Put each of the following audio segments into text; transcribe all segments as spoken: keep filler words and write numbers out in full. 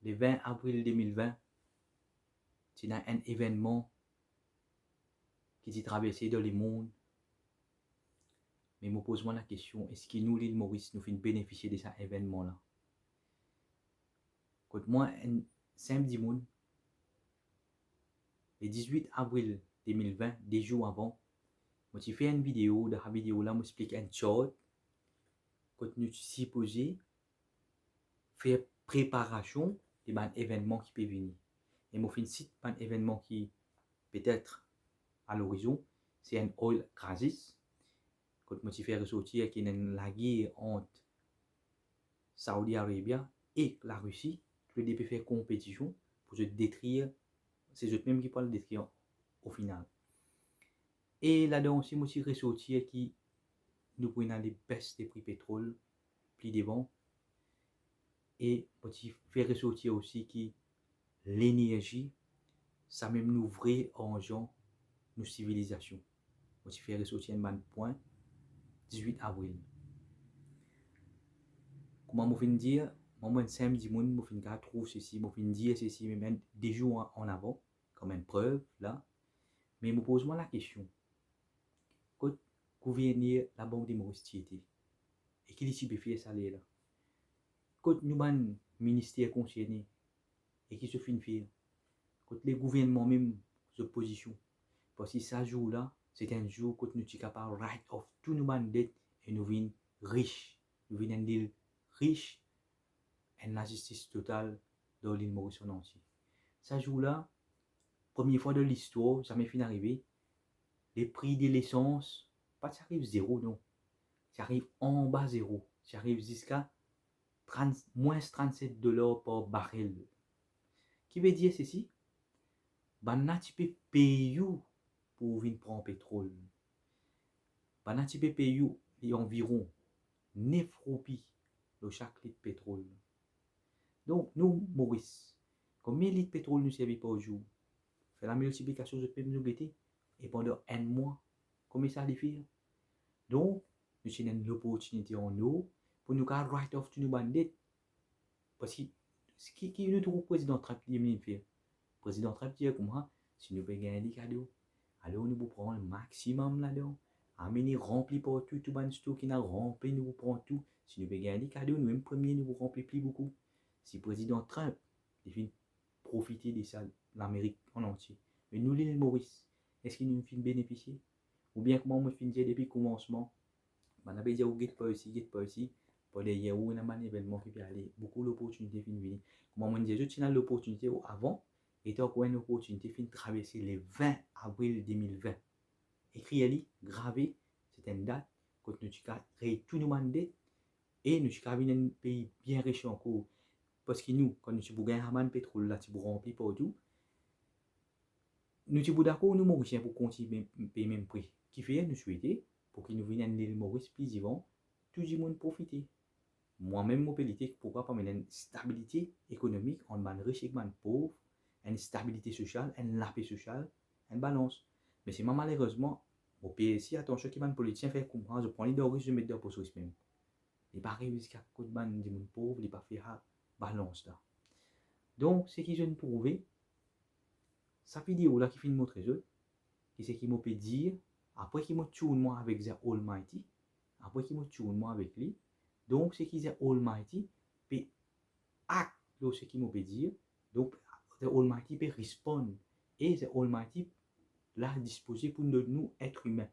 Le vin avril de mil vin, ti ena enn evennman ki ti traverse dan lemond. Me mo poz mwa lakestion, eski nou, Lil Moris, nou finn benefisie de sa evennman la? Kot mwa, enn sinp dimoun, le dizwit avril de mil vin, de zour avan, mo ti fer enn video. Dan sa video la, mo explik enn chart kot nou ti sipoze fer preparasion de bann evennman ki pe vini. E mo finn sit bann evennman ki petet a lorizon, se enn oil crisis, kot mo ti fer resorti ki ena enn lager ant Saudi Arabia ek Larisi, toulede pe fer konpetision pou zot detrir, se zot mem ki pou al detrir o final. E ladan osi, mo ti resorti ki nou pou ena de bes de pri petrol pli devan. E mo ti fer resorti osi ki lenerzi, samem nou vre arzan nou sivilizasion. Mo ti fer resorti enn bann pwin dizwit avril. Kouma mo finn dir, mwa, mo enn sinp dimoun, mo finn kapav trouv sesi, mo finn dir sesi, mem enn de zour an, an avan, kouma enn prev la. Me mo poz mwa lakestion, kot gouverner Labank de Moris ti ete? E ki li ti pe fer sa ler la? Kot nou bann minister konserne? E ki zot finn fer? Kot legouvernman mem, zot pozision? Parski sa zour la, se enn zour kot nou ti kapav write off tou nou bann det e nou vinn ris. Nou vinn enn lil ris, enn lazistis total dan Lil Moris an antie. Sa zour la, premie fwa dan listwar, zame finn arive, lepri de lesans pa ti ariv zero, non. Ti ariv anba zero. Ti ariv ziska trant, mwins trannset dolar par barel. Ki vedir sesi? Bannla ti pe pey ou pou vinn pran petrol. Bannla ti pe pey ou, li anviron nef roupi lor sak lit petrol. Donk, nou, Moris, konbien lit petrol nou servi par zour? Fer lamiltiplikasion, zot mem nou gete, e pandan enn mwa, konbien sa li fer? Donk, nou ti ena enn loportinite an or pou nou kapav write off tou nou bann det. Parski ki, ki nou trouv Prezidan Trump li mem fer? Prezidan Trump dir koumsa, si nou pe gagn li kado, alor nou pou pran maximum ladan, amenn li ranpli partou, tou bann stok ena ranpli, nou pou pran tou. Si nou pe gagn li kado, nou mem premie, nou pou ranpli pli boukou. Si Prezidan Trump li finn profite de sa, Lamerik an antie. Me nou, Lil Moris, eski nou finn benefisie? Oubien kouma mo finn dir depi koumansman, bannla pe dir ou get par isi, get par isi, par deryer ou ena bann evennman ki pe ale, boukou loportinite finn vini. Kouma mo dir zot, ti ena loportinite avan, e ti ankor enn loportinite finn traverse le vin avril de mil vin. Ekrir li, grave, se enn dat kot nou ti kapav rey tou nou bann det, e nou ti kapav vinn enn pei bien ris ankor. Parski nou, kan nou ti pou gagn sa bann petrol la, ti pou ranpli partou, nou ti pou dakor, nou Morisien, pou kontign pey mem pri. Kifer nou swete pou ki nou vinn enn Lil Moris pli divan, tou dimoun profite. Mwa mem, mo pe lite, poukwa pa amenn enn stabilite ekonomik ant bann ris ek bann pov, enn stabilite sosial, enn lape sosial, enn balans. Me selman, malerezman, mo pe si atansion ki bann politisien fer koumsa, zot pran li dan ris, zot met dan pos ris mem. Li pa ariv ziska kot bann dimoun pov, li pa fer sa balans la. Donk, seki zot trouve, sa video la ki finn montre zot, ki seki mo pe dir, apre ki mo tourn mwa avek The Almighty, apre ki mo tourn mwa avek li, donk seki The Almighty pe act lor seki mo pe dir, donk The Almighty pe responn, e The Almighty la dispoze pou donn nou, et imin.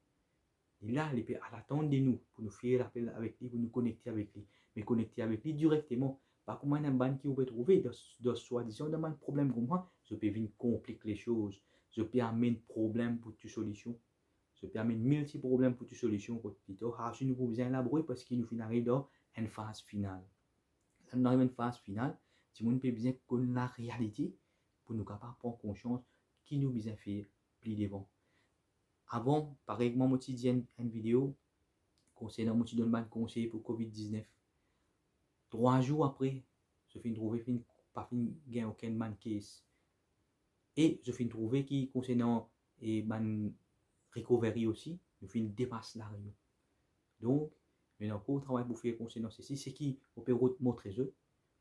Li la, li pe al atann de nou pou nou fer lapel avek li, pou nou konekte avek li. Me konekte avek li direkteman, pa kouma enn bann ki ou pe trouve dan, dan swadizan dan bann problem koumsa, zot pe vinn konplik lesoz, zot pe amenn problem pou trouv solision. Zot pe amenn milti problem pou trouv solision kot pli tar. Sa osi nou pou bizin elabore parski nou finn ariv dan enn faz final. Ler nou ariv enn faz final, dimoun pe bizin konn larealite pou nou kapav pran konsians ki nou bizin fer pli devan. Avan, parey kouma mo ti dir enn, enn video konsernan, mo ti donn bann konsey pou covid diznef. Trwa zour apre, zot finn trouve finn, pa finn gagn okenn bann case. E zot finn trouve ki konsernan, e, bann recovery osi, nou finn depas lari nou. Donk, nou ena ankor travay pou fer konsernan sesi, seki mo pe rod-, montre zot,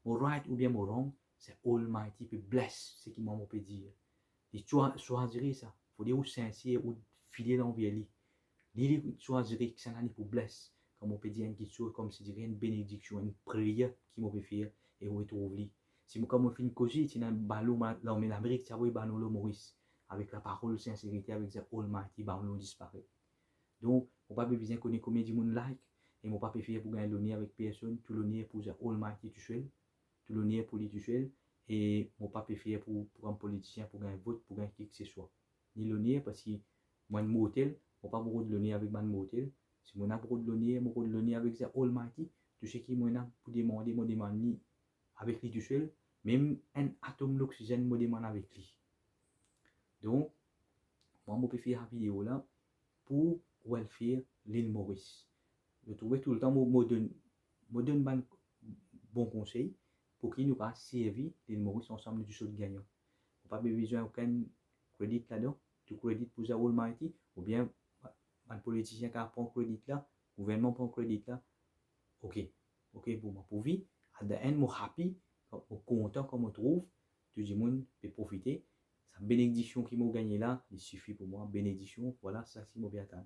mo right oubien mo wrong, Almighty pe bless seki mwa mo pe dir. Li swa-, swazire sa. Fode ou sinser, ou fidel anver li. Li, li swazire kisannla li pou bless. Kan mo pe dir enn kiksoz, koumsidire enn benediksion, enn prayer ki mo pe fer, e ou retrouv li. Si mo, kan mo finn koze, ti ena balon, ma-, larme Lamerik ti avoy balon lor Moris, avek laparol sinserite, avek Almighty, balon disparet. Donk, mo pa pe bizin kone konbien dimoun like, e mo pa pe fer pou gagn loner avek personn, tou loner pou Almighty tousel, tou loner pou li tousel, e mo pa pe fer pou, pou enn politisien, pou gagn vot, pou gagn ki ke se swa. Ni loner, parski mo enn mortel, mo pa pou rod loner avek bann mortel. Si mo ena pou rod loner, mo rod loner avek Almighty, tou seki mo ena pou demande, mo demann li avek li tousel, mem enn atom loksizenn mo demann avek li. Donk, mwa mo pe fer sa video la pou welfare Lil Moris. Mo trouve toultan mo, mo donn, mo donn bann bon konsey pou ki nou kapav servi Lil Moris ansam, nou tou sot gagnan. Mo pa pe bizin okenn kredit ladan, tou kredit pou Almighty, oubien bann politisien kapav pran kredit la, gouvernman pran kredit la, ok, ok pou mwa, pouvi at the end mo happy, mo kontan kan mo trouv tou dimoun pe profite. Sa benediksion ki mo gagne la, li sifi pou mwa, benediksion, vwala sa ki mo pe atann.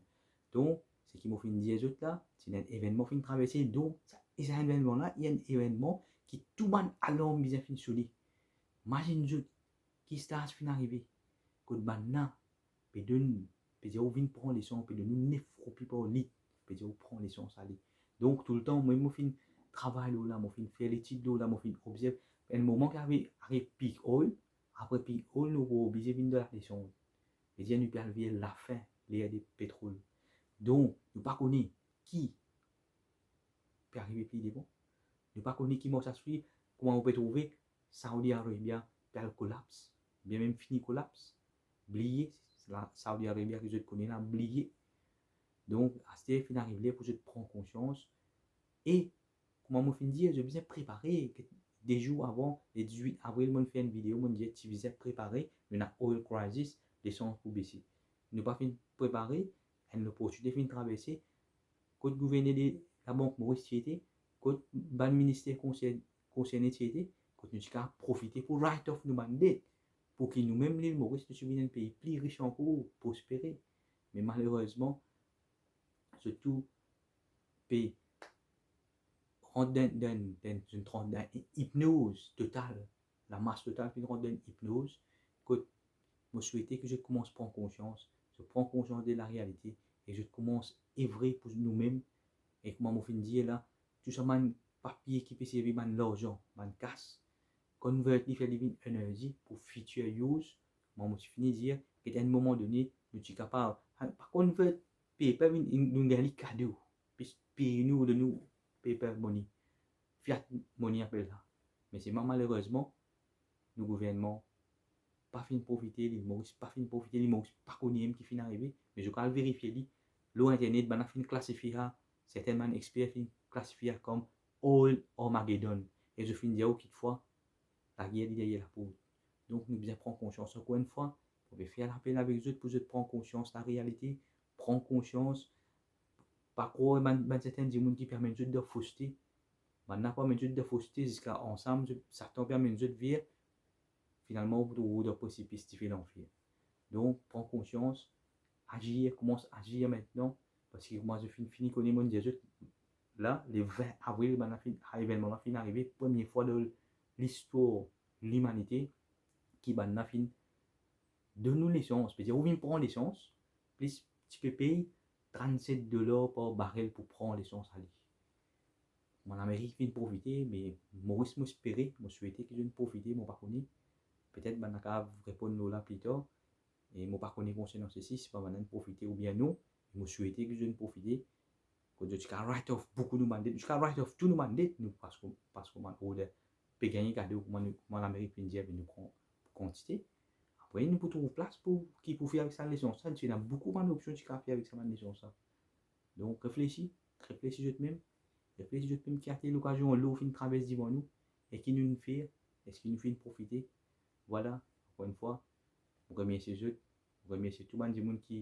Donk, seki mo finn dir zot la, ti ena enn evennman finn traverse, donk, sa, e sa evennman la, li enn evennman ki tou bann alarm bizin finn sone. Imazinn zot, ki staz finn arive, kot bann la pe donn, pe dir ou vinn pran lesans, pe donn ou nef roupi par lit, pe dir ou pran lesans, ale. Donk, toultan, mwa, mo finn travay lor la, mo finn fer letid lor la, mo finn obzerv, enn moman ki arive, arive peak oil, apre peak oil, nou pou oblize vinn dan ladesant. Vedir nou pe al ver lafin, ler de petrol. Donk, nou pa kone ki pe arive pli devan. Nou pa kone ki mars aswir, kouma ou pe trouve Saudi Arabia pe al kolaps, oubien mem fini kolaps. Bliye, la, Saudi Arabia ki zot kone la, bliye. Donk, aster finn ariv ler pou zot pran konsians. E, kouma mo finn dir, zot bizin prepare. De zour avan, le dizwit avril, mo'nn fer enn video, mo'nn dir ti bizin prepare, nou ena oil crisis, lesans pou bese. Nou pa finn prepare, enn loportinite finn traverse, kot gouverner de Labank Moris ti ete, kot bann minister konser-, konserne ti ete, kot nou ti kapav profite pou write off nou bann det, pou ki noumem Lil Moris, nou ti vinn enn pei pli ris ankor, prospere. Me malerezman, zot tou pe rant dan, dan, dan, dan, dan ipnoz total. Lamas total finn rant dan ipnoz, kot mo swete ki zot koumans pran konsians, zot pran konsians de larealite, e zot koumans evre pou noumem. E kouma mo finn dir la, tou sa bann papie ki pe servi bann larzan, bann kas, convert li, fer li vinn energy pou future use. Mwa, mo ti fini dir, ki enn moman done, nou ti kapav, pa convert paper, vinn, nou gagn li kado, plis pey nou, donn nou paper money, fiat money apel sa. Me selman, malerezman, nou gouvernman pa finn profite, Lil Moris pa finn profite, Lil Moris pa kone mem ki finn arive, me zot kapav al verifie li lor internet, bann la finn klasifie sa, serten bann exper finn klasifie sa kom Oil Armageddon, e zot finn dir ou kitfwa lager li deryer laport. Donk, nou bizin pran konsians ankor enn fwa. Mo pe fer lapel avek zot pou zot pran konsians larealite, pran konsians, pa krwar bann, bann serten dimoun ki pe amenn zot dan foste. Bann la pou amenn zot dan foste ziska ansam, zot, Satan pe amenn zot ver, finalman, ou pou trouv ou dan presipis dife lanfer. Donk, pran konsians, azir, koumans azir aster, parski kouma zot finn fini kone, mo'nn dir zot, la, le vin avril, bann la finn, evennman la finn arive, premie fwa dan listwar limanite, ki bann la finn donn nou lesans, pe dir ou vinn pran lesans, plis ti pe pey trannset dolar par barel pou pran lesans ale. Mo Lamerik finn profite, me Moris, mo espere, mo swete ki zot inn profite, mo pa kone. Petet bann la kapav reponn lor la pli tar. E mo pa kone konsernan sesi, si bann la inn profite oubien non. E mo swete ki zot inn profite. Kot zot ti kapav write off boukou nou bann det, nou ti kapav write off tou nou bann det, nou, parski, parski bann order pe gagn kado, kouma nou, kouma Lamerik finn dir, be nou pran pou kantite. Apre, nou pou trouv plas pou, ki pou fer avek sa lesans la, ti ena boukou bann opsion ti kapav fer avek sa bann lesans la. Donk, reflesi, reflesi zot mem, reflesi zot mem ki aster lokazion lor finn travers divan nou, e ki nou finn fer, eski nou finn profite? Vwala, ankor enn fwa, mo remersie zot, mo remersie tou bann dimoun ki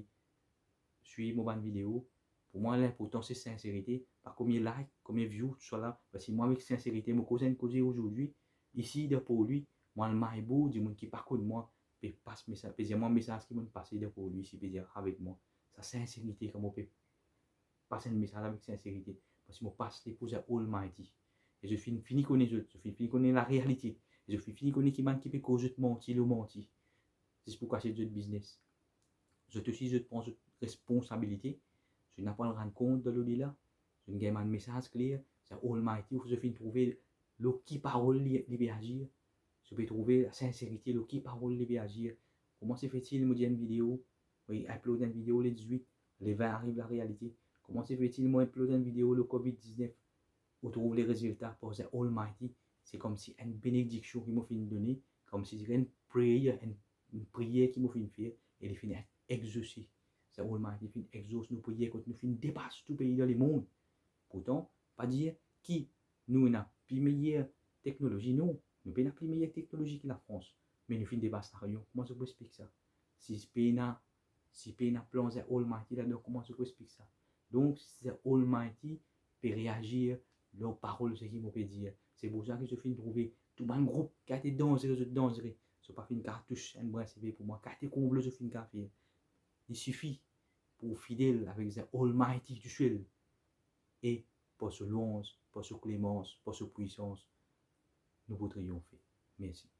swiv mo bann video. Pou mwa, linportan se sinserite, pa konbien like, konbien view, tousala, parski mwa, avek sinserite, mo koz enn koze ozordi, Isi dan Porlwi, mo al may bour, dimoun ki pa konn mwa pe pas mesaz, pe dir mwa mesaz ki mo'nn pase dan Porlwi isi, pe dir avek mwa. Sa sinserite, kouma mo pe pas enn mesaz avek sinserite, parski mo pas li pou The Almighty. E zot finn fini kone zot, zot finn fini kone larealite, e zot finn fini kone ki bann ki pe koz zot manti lor manti, zis pou kasiet zot biznes. Zot osi, zot pran zot responsabilite, zot ena pou al rann kont dan lodela, zot gagn bann mesaz kler, The Almighty, zot finn trouve lor ki parol li, li pe azir, zot pe trouve lasinserite lor ki parol li pe azir. Kouma se fetil mo dir enn video, mo upload enn video le dizwit, le vin ariv larealite. Kouma se fetil mo upload enn video lor covid diznef, ou trouv le rezilta par The Almighty, se koumsi enn benediksion ki mo finn done, koumsi se enn prayer, enn, enn priyer ki mo finn fer, e li finn exose. The Almighty finn exose nou priyer kot nou finn depas tou pei dan lemond. Pourtan, pa dir ki nou ena pli meyer teknolozi, non, nou pena pli meyer teknolozi ki Lafrans, me nou finn depas La Réunion. Kouma zot pou explik sa? Si pena, si pena plan The Almighty ladan, kouma zot pou explik sa? Donk, The Almighty pe reazir lor parol seki mo pe dir. Se pou sa ki zot finn trouve tou bann group ki ete danzere, zot danzere. Zot pa finn kav tous enn brin seve pou mwa, kate konblo zot finn kav fer. Li sifi pou fidel avek The Almighty tousel, e par so lwanz, par so klemans, par so pwisans, nou pou triyonfe. Mersi.